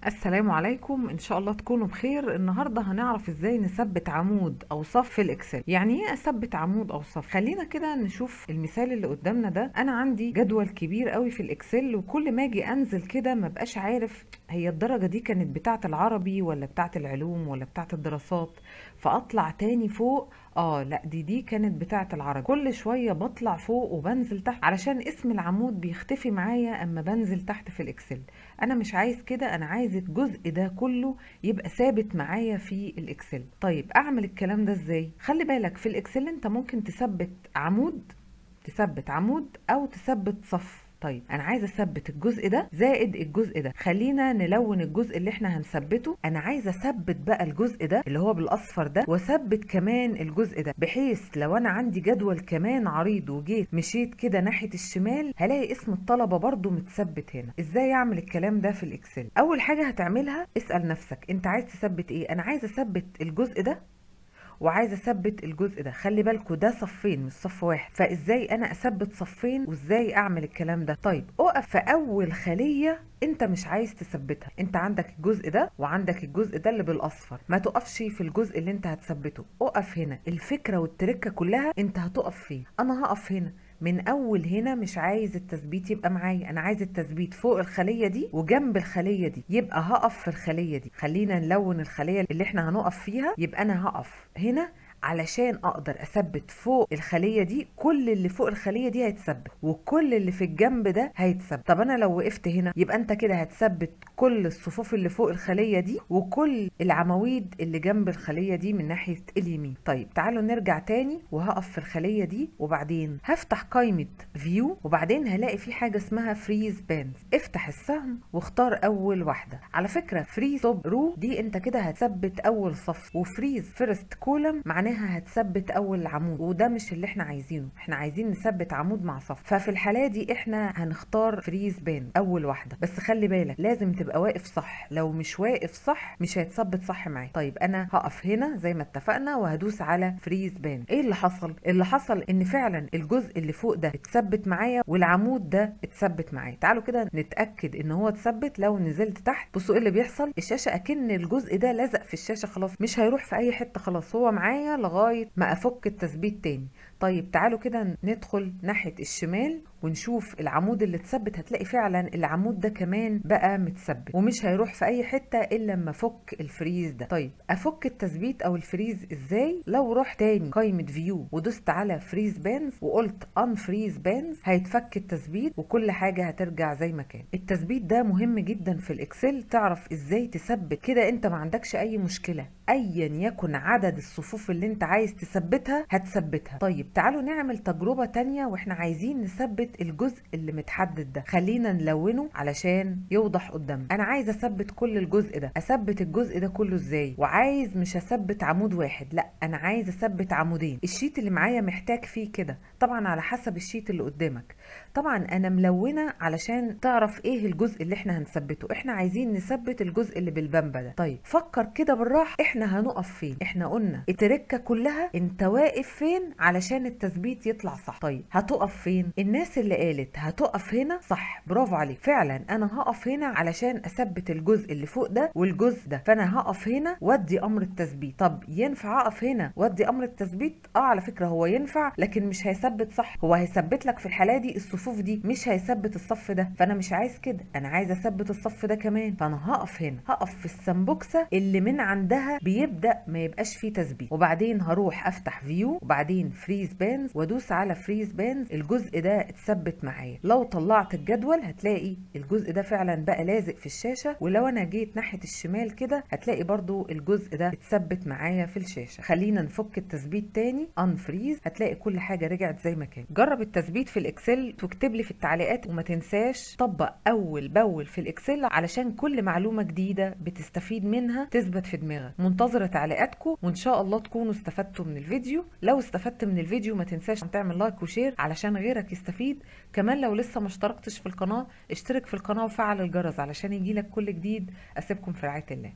السلام عليكم، ان شاء الله تكونوا بخير. النهارده هنعرف ازاي نثبت عمود او صف في ال Excel. يعني ايه اثبت عمود او صف؟ خلينا كده نشوف المثال اللي قدامنا ده. انا عندي جدول كبير قوي في ال Excel، وكل ما اجي انزل كده ما بقاش عارف هي الدرجة دي كانت بتاعه العربي ولا بتاعه العلوم ولا بتاعه الدراسات، فاطلع تاني فوق، لا دي كانت بتاعه العربي. كل شوية بطلع فوق وبنزل تحت علشان اسم العمود بيختفي معايا اما بنزل تحت في ال Excel. انا مش عايز كده، انا عايز الجزء ده كله يبقى ثابت معايا في ال Excel. طيب اعمل الكلام ده ازاي؟ خلي بالك في ال Excel انت ممكن تثبت عمود، تثبت عمود او تثبت صف. طيب انا عايزه اثبت الجزء ده زائد الجزء ده. خلينا نلون الجزء اللي احنا هنثبته. انا عايزه اثبت بقى الجزء ده اللي هو بالاصفر ده، واثبت كمان الجزء ده، بحيث لو انا عندي جدول كمان عريض وجيت مشيت كده ناحية الشمال هلاقي اسم الطلبة برده متثبت هنا. ازاي اعمل الكلام ده في ال Excel؟ اول حاجة هتعملها اسال نفسك انت عايز تثبت ايه. انا عايزه اثبت الجزء ده وعايزه اثبت الجزء ده. خلي بالكوا ده صفين مش صف واحد، فازاي انا اثبت صفين وازاي اعمل الكلام ده؟ طيب اقف في اول خليه انت مش عايز تثبتها. انت عندك الجزء ده وعندك الجزء ده اللي بالاصفر، ما تقفش في الجزء اللي انت هتثبته، اقف هنا. الفكرة والتركه كلها انت هتقف فين. انا هقف هنا من اول هنا، مش عايز التثبيت يبقى معايا، انا عايز التثبيت فوق الخلية دي وجنب الخلية دي، يبقى هقف في الخلية دي. خلينا نلون الخلية اللي احنا هنقف فيها، يبقى انا هقف هنا علشان اقدر اثبت فوق الخلية دي. كل اللي فوق الخلية دي هيتثبت وكل اللي في الجنب ده هيتثبت. طب انا لو وقفت هنا يبقى انت كده هتثبت كل الصفوف اللي فوق الخلية دي وكل العواميد اللي جنب الخلية دي من ناحية اليمين. طيب تعالوا نرجع تاني وهقف في الخلية دي، وبعدين هفتح قائمة view، وبعدين هلاقي في حاجة اسمها freeze panes. افتح السهم واختار اول واحدة. على فكرة freeze top row دي انت كده هتثبت اول صف، و freeze first column معناها هتثبت اول عمود، وده مش اللي احنا عايزينه. احنا عايزين نثبت عمود مع صف، ففي الحالة دي احنا هنختار freeze pane اول واحدة. بس خلي بالك لازم تبقى واقف صح، لو مش واقف صح مش هيتثبت صح معاك. طيب انا هقف هنا زي ما اتفقنا وهدوس على freeze pane. ايه اللي حصل؟ اللي حصل ان فعلا الجزء اللي فوق ده اتثبت معايا والعمود ده اتثبت معايا. تعالوا كده نتاكد ان هو اتثبت. لو نزلت تحت بصوا ايه اللي بيحصل، الشاشة اكن الجزء ده لزق في الشاشة، خلاص مش هيروح في اي حتة، خلاص هو معايا لغاية ما افك التثبيت تاني. طيب تعالوا كده ندخل ناحية الشمال ونشوف العمود اللي اتثبت. هتلاقي فعلا العمود ده كمان بقى متثبت ومش هيروح في اي حتة الا لما افك ال freeze ده. طيب افك التثبيت او ال freeze ازاي؟ لو رحت تاني قائمة view ودوست على freeze panes وقلت unfreeze panes هيتفك التثبيت وكل حاجة هترجع زي ما كان. التثبيت ده مهم جدا في ال Excel، تعرف ازاي تثبت كده انت ما عندكش اي مشكلة، ايا يكن عدد الصفوف اللي انت عايز تثبتها هتثبتها. طيب تعالوا نعمل تجربه تانية واحنا عايزين نثبت الجزء اللي متحدد ده. خلينا نلونه علشان يوضح قدامنا. انا عايزه اثبت كل الجزء ده، اثبت الجزء ده كله ازاي؟ وعايز مش اثبت عمود واحد، لا انا عايز اثبت عمودين. ال sheet اللي معايا محتاج فيه كده، طبعا على حسب ال sheet اللي قدامك. طبعا انا ملونة علشان تعرف ايه الجزء اللي احنا هنثبته. احنا عايزين نثبت الجزء اللي بالبامبا ده. طيب فكر كده بالراحة، احنا هنقف فين؟ احنا قلنا التركة كلها انت واقف فين علشان التثبيت يطلع صح. طيب هتقف فين؟ الناس اللي قالت هتقف هنا صح، برافو عليك، فعلا انا هقف هنا علشان اثبت الجزء اللي فوق ده والجزء ده، فانا هقف هنا وادي امر التثبيت. طب ينفع اقف هنا وادي امر التثبيت؟ على فكرة هو ينفع، لكن مش هيثبت صح. هو هيثبت لك في الحالة دي الصفوف دي، مش هيثبت الصف ده، فانا مش عايز كده، انا عايز اثبت الصف ده كمان. فانا هقف هنا، هقف في السمبوكسه اللي من عندها بيبدا ما يبقاش فيه تثبيت، وبعدين هروح افتح view وبعدين freeze panes وادوس على freeze panes. الجزء ده اتثبت معايا. لو طلعت الجدول هتلاقي الجزء ده فعلا بقى لازق في الشاشة، ولو انا جيت ناحية الشمال كده هتلاقي برضو الجزء ده اتثبت معايا في الشاشة. خلينا نفك التثبيت تاني unfreeze، هتلاقي كل حاجة رجعت زي ما كان. جرب التثبيت في ال Excel واكتب لي في التعليقات، وما تنساش طبق اول باول في ال Excel علشان كل معلومة جديدة بتستفيد منها تثبت في دماغك. منتظره تعليقاتكم، وان شاء الله تكونوا استفدتوا من الفيديو. لو استفدت من الفيديو ما تنساش تعمل like و share علشان غيرك يستفيد. كمان لو لسه ما اشتركتش في القناة اشترك في القناة وفعل الجرس علشان يجيلك كل جديد. اسيبكم في رعاية الله.